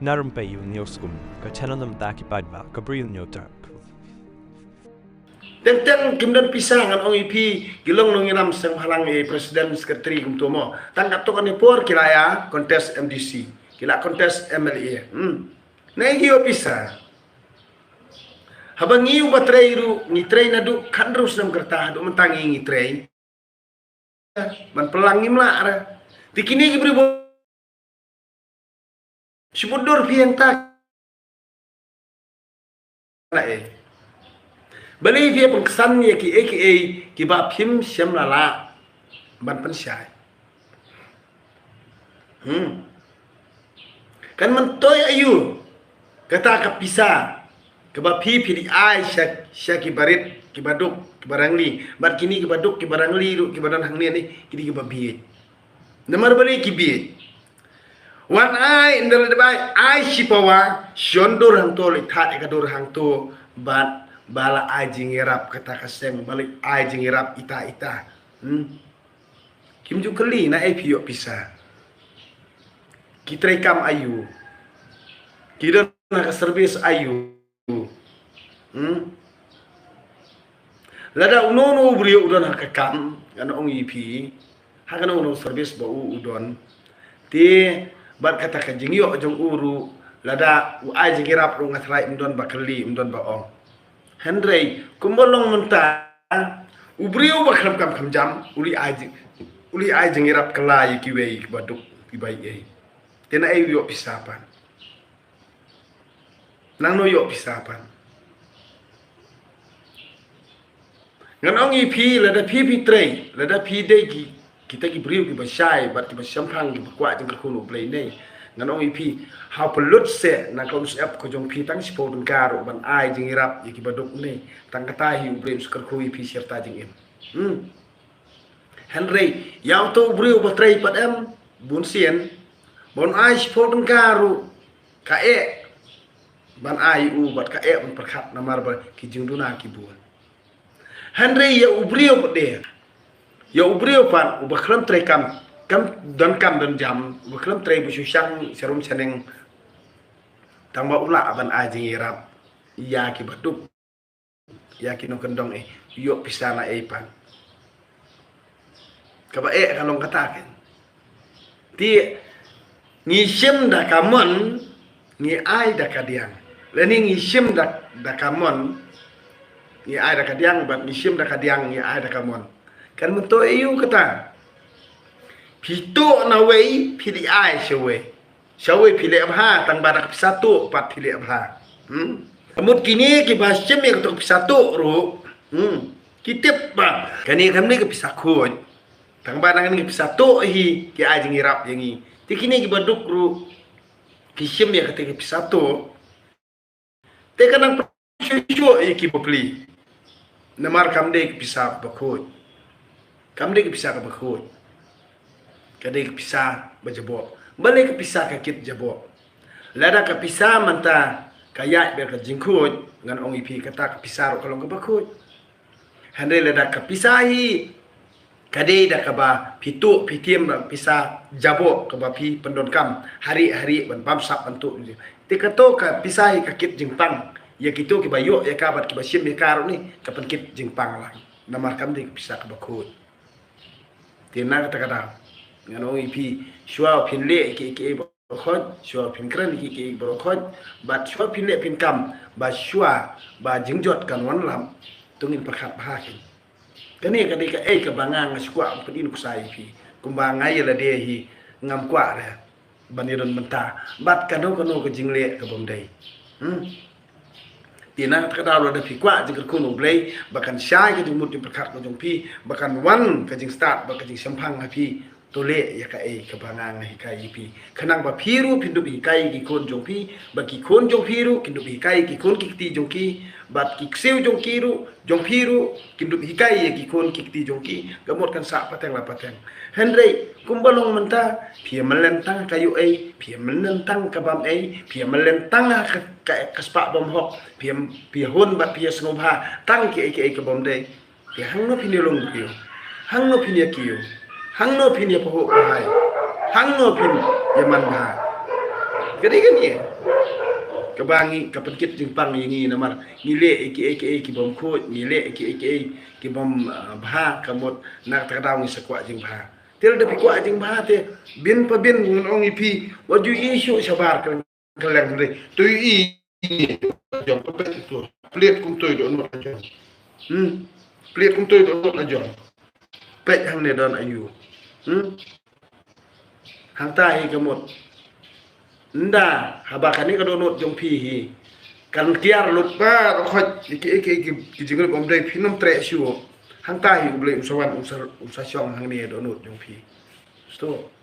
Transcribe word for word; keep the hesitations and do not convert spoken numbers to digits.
Narum pei u nioskum ka channel nam taki padwa ka bril nyotar. Teng teng kim don pisa ngan ong ïa phi ki long nongïalam seng bhalang ïa president secretary kumto mo. Tang katto katne por ki la ïa contest M D C. Ki la contest M L A. Hmm. Na ïa ki ïoh pisa. Haba ngi u ba trei ruh, ngi trei naduh khatnriew snem ka rta, haduh mynta ngi ngi trei. Ban pynlang ngim lah re. Te kine ki briew ba shibun dur phi hangta. Lah eh. Balei phi pynksan ïa ki A K A kiba phim shym la lah ban pynshai. Hmm. Kan myntoi aïu kata ka pisa kaba phi phi di ai sha, sha ki barit, ki baduk, ki barangli. Bad kini ki baduk, ki barangli ruh, ki badan hangne ni, kini ki babiej. Namar balei ki biej. Wan ai, ndal de bai, ai shi pawa, shon dur hangto, li that ka dur hangto, bad bala ai jingïarap kata ka seng, bala ai jingïarap ita ita. Hmm. Kim ju kylli na ei phi ïoh pisa. Ki trei kam aïu. Ki don ha ka service aïu. Hmm. Lada uno uno u briew u don ha ka kam, ngan ong ïa phi. Ha kano kano service ba u u don. Te bad kata ka jingïoh jong u ruh, lada u ai jingïarap ruh nga tharai ym don ba kylli, ym don ba ong. Hynrei kumba long mynta, u briew ba khlem kam khlem jam, u leh ai jing, u leh ai jingïarap kylla ïa kiwei kiba duk kiba ïeit. Te na ei u ïoh pisa pat. Nangno ïoh pisa pat. Ngan ong ïa phi lada phi phi trei, lada phi dei ki, kita ki briew kiba shai bad kiba shemphang kiba kwah jingkyrkhu na U Blei ne. Ngan ong ïa phi, ha u pynlut seh na ka umsyep ka jong phi tang shiphew tyngka ruh ban ai jingïarap ïa kiba duk ne. Tang kata hi U Blei un sa kyrkhu ïa phi shi rta jingim. Hmm. Hynrei ïa uto u briew ba trei pat em, bun sien, ba un ai shiphew tyngka ruh, ka eh ban ai u bad ka eh ban pyrkhat namar ba ki jingduna ki bun. Hynrei ïa u briew pat de, ïa u briew pat uba khlem trei kam, kam don kam don jam, uba khlem trei ba shu shang sharum shaneng, tang ba u lah ban ai jingïarap ïa kiba duk. Ïa ki nongkyndong eh, ïoh pisa na ei pat. Kaba eh ka long kata ken. Te ngi shim da ka mon, ngi ai da ka diang. Lane ngi shim da, da ka mon, ngi ai da ka diang, bad ngi shim da ka diang, ngi ai da ka mon. Kan myntoi aïu kata. Phi tuh na wei, phi di ai sha wei. Sha wei phi leh bha, tang ba da ka pisa tuh pat phi leh bha. Hmm. Ka mut kine kiba shim ïa kato ka pisa tuh ruh. Hmm. Ki tip ba kane kam dei ka pisa khuid. Tang ba da kane ka pisa tuh hi ki ai jingïarap ïa ngi. Te kine kiba duk ruh ki shim ïa kata ka pisa tuh. Te ka nang pynshuh shuh ïa ki bapli. Namar kam dei ka pisa kaba khuid. Kam dei ka pisa kaba khuid. Ka dei ka pisa ba jaboh. Balei ka pisa ka kit jaboh. Lada ka pisa mynta ka ïaid bad ka jingkhuid, ngan ong ïa phi kata ka pisa ruh ka long kaba khuid. Hynrei lada ka pisa hi ka dei da kaba phi tuh phi tim da pisa jaboh kaba phi pyndonkam hari hari ban bamsap ban tuh. Te kato ka pisa hi ka kit jingpang ïa kito kiba ïoh ïa ka bad kiba shim ïa ka ruh ne ka pynkit jingpang lang. Namar kam dei ka pisa kaba khuid. Te na kata ka daw ngan ong ïa phi shuwa phin leh ki ki Baroh khoit, shuwa phin kren ki ki baroh khoit, bad shuwa phin leh phin kam, ba shuwa ba jingjot kan wan lap, to ngin pyrkhat bha keiñ. Kane ka dei kaei kaba nga nga shu kwah pyni nuksa ïa phi. Kumba nga ïa lade hi ngam kwah re ban ïa don mynta bad kano kano ka jingleh ka bym dei. Hmm. Te na kata ka daw lada phi kwah jingkyrkhu na U Blei ba kan shai ka jingmut jingpyrkhat ka jong phi, ba kan wan ka jingstad bad ka jingshemphang ha phi, to leh ïa kaei kaba nga nga hikai ïa phi. Khnang ba phi ruh phin dup hikai ïa ki khun jong phi, ba ki khun jong phi ruh kin dup hikai ïa ki khun ki kti jong ki, bad ki ksiew jong ki ruh, jong phi ruh kin dup hikai ïa ki khun ki kti jong ki. Ka mut kan sah pateng la pateng. Hynrei kumba long mynta, phi ïa mlien tang ka ïoh ei, phi ïa mlien tang ka bam ei, phi ïa mlien tang ka, ka, ka spah bymhok, phi ïa, phi ïa hun bad phi ïa sngewbha tang kiei kiei ka bym dei. Te hangno phin ïa long briew, hangno phin ïa kiew, hangno phin ïa pahuh pahai, hangno phin ïa man bha. Ka dei kane kaba ngi, ka pynkit jingpang ïa ngi namar ngi leh ïa kiei kiei ki bym khuid, ngi leh ïa kiei kiei ki bym, ah, bha, ka mut na kata ka daw ngi sa kwah jingbha. Te lada phi kwah jingbha te, bynta bynta ngan ong ïa phi, wat ju ïohi shuh shabar ka, ka leng hynrei to ïohi jong, peit to, plied kumto dohnud la jong. Hmm. Plied kumto dohnud la jong. Peit hangne don aïu. Hmm. Hangta hi ka mut. Ynda haba kane ka dohnud jong phi hi kan tiar lut ba ka khot ki, ki, ki, ki, ki jingïarap bym dei, phin ym treh shuh. Hangta hi U Blei un sa wan, un sa, un sa shong hangne dohnud jong phi. Sto.